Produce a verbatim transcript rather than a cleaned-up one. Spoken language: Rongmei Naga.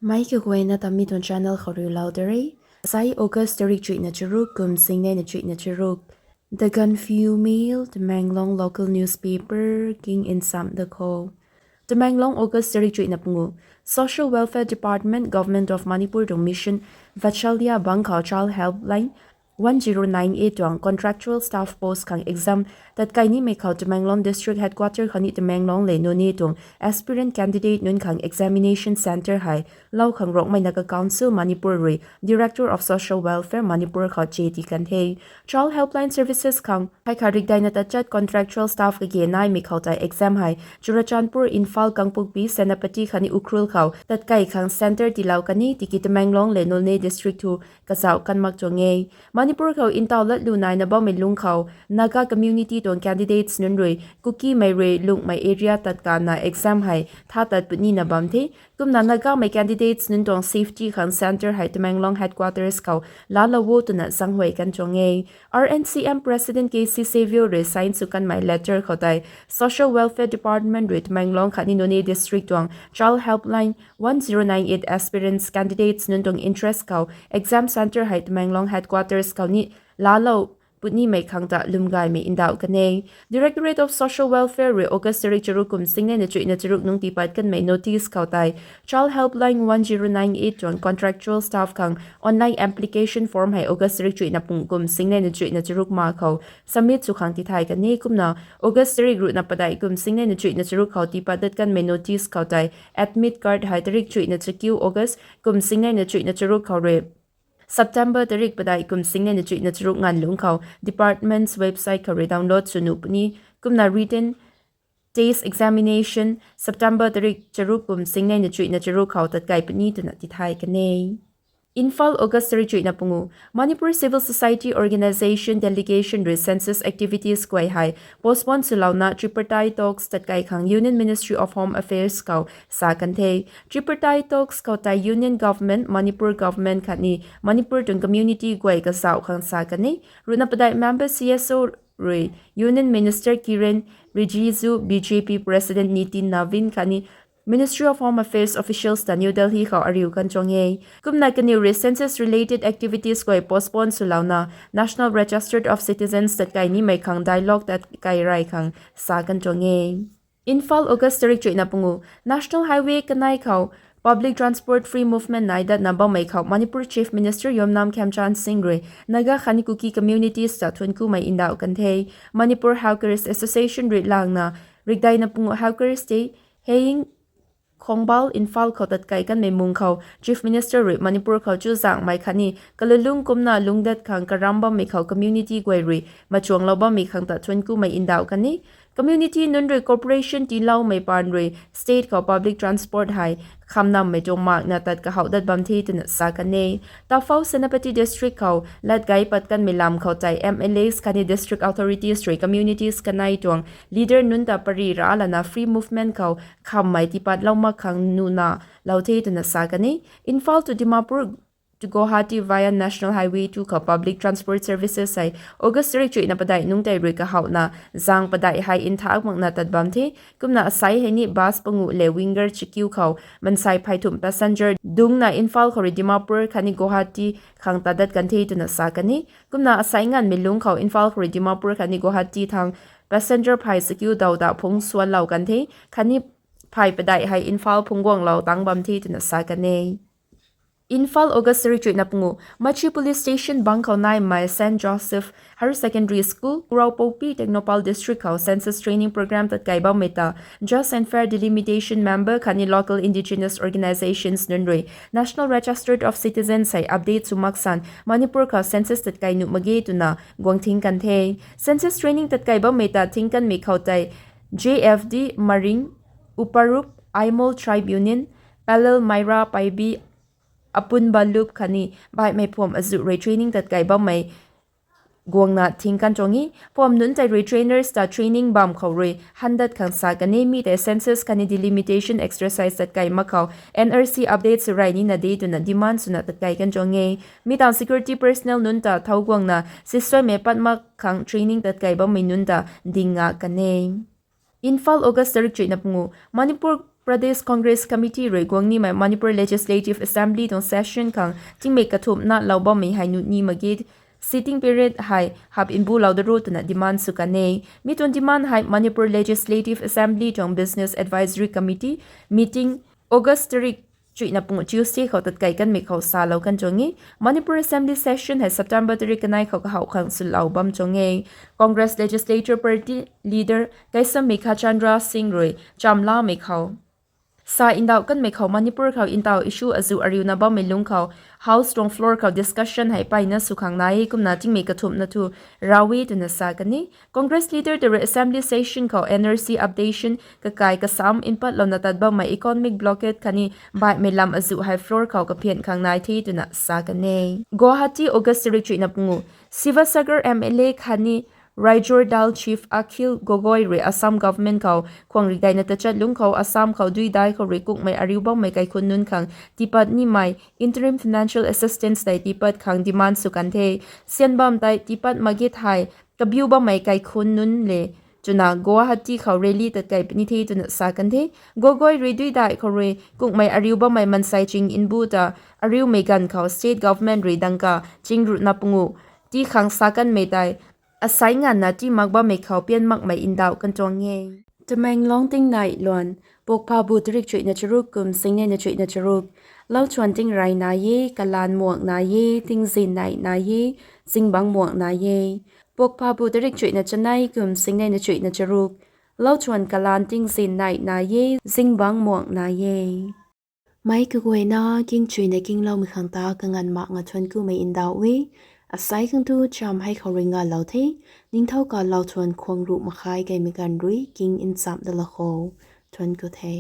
Mei kaguayna ta mi tuang channel khou riulou de re. Sai August tarik chuihna charuk kum singnei na chuihna charuk. The Gaanphiu Mail, Tamenglong local newspaper king insam da kho. Tamenglong, August tarik chuihna pungu. Social Welfare Department, Government of Manipur tuang mission Vatsalya bang khou Child Helpline one zero nine eight tuang contractual staff post khang exam tatkai nimei khou Tamenglong District Headquarter khou ni Tamenglong le Noney tuang aspirant candidate nunc khang examination centre hei lou khang Rongmei Naga Council Manipur rui Director of Social Welfare Manipur khou che ti kan the. Child Helpline Services khang hei kha rikdaina tachat contractual staff kage naimei khou tei exam hei Churachandpur, Imphal, Kangpokpi, Senapati khatni Ukhrul khou tatkai khang centre tilou kan e tiki Tamenglong le Noney district thu kazauh kan mak tuang e. Manipur khou ntaw latlu naina bammei lungc khou Naga community tuang candidates nunc rui Kukimei rui lungmei area tatkana exam hei tha tat punina bam the. Kumna Nagamei candidates nunc tuang safety khang centre hei Tamenglong headquarters khou laalou o twna zaenghuay kan tuang e. R N C M President K C Savio rui sign sw kanmei letter khou tei Social Welfare Department rui Tamenglong khatni Noney district tuang Child Helpline one zero nine eight aspirants candidates nunc tuang interest khou exam centre hei Tamenglong headquarters khou ni laalou punimei khang ta lwmgaymei ndauh kan e. Directorate of Social Welfare rui August tarik charuk kum singnei na chuihna charuk nungc tiipat kanmei notice khou tei Child Helpline one zero nine eight tuang contractual staff khang online application form hei August tarik chuihna pung kum singnei na chuihna charuk ma khou submit sw khang tithay kan e. Kumna August tarik ruhna padeih kum singnei na chuihna charuk khou tiipat dat kanmei notice khou tei admit card hei tarik chuihna chakiu August kum singnei na chuihna charuk khou rui September tarik padeih kum singnei na chuihna charuk nganv lungc khou department's website khou rui download sw nuh puni. Kumna written test examination September tarik charuk kum singnei na chuihna charuk khou tatkai puni twna tithay kan e. Imphal, August tarik chuihna pungu. Manipur Civil Society Organisation delegation rui census activities guay hei postpone swlouna tripartite talks tatkai khang Union Ministry of Home Affairs khou sa kan the. Tripartite talks khou tei Union Government, Manipur Government khatni Manipur tuang community guay kazauh khang sa kan e. Ruhna padeih member C S O rui Union Minister Kiren Rijiju, B J P President Nitin Navin khatni Ministry of Home Affairs officials ta New Delhi khou ariu kan tuang e. Kumna kaniw rui census related activities guay postpone swlouna National Register of Citizens tatkai nimei khang dialogue tatkai rey khang sa kan tuang e. Imphal, August tarik chuihna pungu. National Highway kanei khou public transport free movement nai datna bammei khou Manipur Chief Minister Yumnam Khemchand Singh rui Naga khatni Kuki communities ta thuanc kumei ndauh kan the. Manipur Hawkers Association rui langna rikdaina pungu Hawkers Day hei Khongbal, Imphal khou tatkai kanmei mung khou Chief Minister rui Manipur khou chuzaenghmei khatni kalalung kumna lungcdat khang karam bammei khou community guay rui machuanglou bammei khang ta thuanc kumei ndauh kan e. Community nunc rui cooperation tiiloumei paan rui state khou public transport hei khamnammei tuang makna tat kahouh dat bam the twna sa kan e. Tafao, Senapati District khou latgei pat kanmei lam khou tei M L As khatni district authorities rui communities kanei tuang leader nunc ta pary ra lana free movement khou khammei tiipatlou mak khang nuna lou the twna sa kan e. Imphal to Dimapur to Guwahati via National Highway two khou public transport services hei August tarik chuihna padeih nungc tei rui kahouhna zaeng padeih hei nthak makna tat bam the. Kumna asei hei ni bus panguh le winger chakiu khou mansei phey thumh passenger dungcna Imphal khou rui Dimapur khatni Guwahati khang tat dat kan the twna sa kan e. Kumna asei nganvmei lungc khou Imphal khou rui Dimapur khatni Guwahati thang passenger phey chakiu daw ta phungc suanlou kan the, khatni phey padeih hei Imphal phungc guanglou tang bam the twna sa kan e. Imphal, August tarik chuihna pungu. Machi Police Station bang khou naimei Saint Joseph Higher Secondary School, Kuraupokpi, Tengnoupal District khou census training program tatkai bammei ta Just and Fair Delimitation member khatni local indigenous organisations nunc rui National Register of Citizens hei update sw mak san Manipur khou census tatkai nuh mak ge twna guang thing kan the. Census training tatkai bammei ta thing kanmei khou tei J F D, Maring, Uparup, Aimol Tribe Union, Palal, Maira, Paibi, Apunba Lup khatni baihmei phuam azuh rui training tatkai bammei guangna thing kan tuang e. Phuam nunc tei rui trainers ta training bam khou rui handat khang sa kan e. Mi tei census khatni delimitation exercise tatkai mak khou N R C update sw rey nina de twna demand swna tatkai kan tuang e. Mi tang security personnel nunc ta thau guangna sisuaimei pat mak khang training tatkai bammei nunc ta ding nga kan e. Imphal, August tarik chuihna pungu. Manipur Pradesh Congress Committee rui guang nimei Manipur Legislative Assembly tuang session khang tingmik kathumhna lou bammei hei nuh ni mak ge, sitting period hei hap mbulou da ro twna demand sw kan e. Mi tuang demand hei Manipur Legislative Assembly tuang Business Advisory Committee meeting August tarik chuihna pungu Tuesday khou tatkei kanmei khou salou kan tuang e. Manipur Assembly session hei September tarik kanei khou kahaw khang swlou bam tuang e. Congress Legislature Party leader Keisham Meghachandra Singh rui chamlamei khou sa ndauh kanmei khou Manipur khou ntaw issue azuh ariuna bammei lungc khou House tuang floor khou discussion hei mpeyna sw khang nai e, kumna tingmik kathumhna thu raw e twna sa kan e. Congress leader ta rui Assembly session khou N R C updation, kakai kasam mpatlouna tat bammei economic blockade khatni baihmei lam azuh hei floor khou kaphian khang nai the twna sa kan e. Guwahati, August tarik chuihna pungu. Sivasagar M L A khatni Raijor Dal Chief Akhil Gogoi rui Assam government khou khuang rikdeina tachat lungc khou Assam khou duidai khou rui kukmei ariu bammei kaikhun nunc khang tiipat nimei interim financial assistance tei tiipat khang demand sw kan the. Syan bam tei tiipat mak ge thei kabiu bammei kaikhun nunc le twna Guwahati khou rally tatkei puni the twna sa kan the. Gogoi rui duidai khou rui kukmei ariu bammei mansei ching mbu ta ariumei ganv khou state government rui dangka ching ruhna pungu tii khang sa kanmei tei asai nganvna tii mak bammei khou pian makmei ndauh kan tuang e. Tamenglong tingnai luan, Pokphabu tarik chuihna charuk kum singnei na chuihna charuk. Lauchuan tingrey nai e, kalan muang nai e, tingzin nai nai e, zingbangc muang nai e. Pokphabu tarik chuihna chanei kum singnei na chuihna charuk. Lauchuan kalan tingzin nai nai e, zingbangc muang nai e. Meic kaguayna kingchuina kingloumei khang ta kanganv mak nga thuanc kumei ndauh e. Asai khang tu cham hei khou rui ngalou the. Ningthau ka lauchuan khuang ruh makhai kaimei ganv rui king nchamh dala khou thuanc ku the.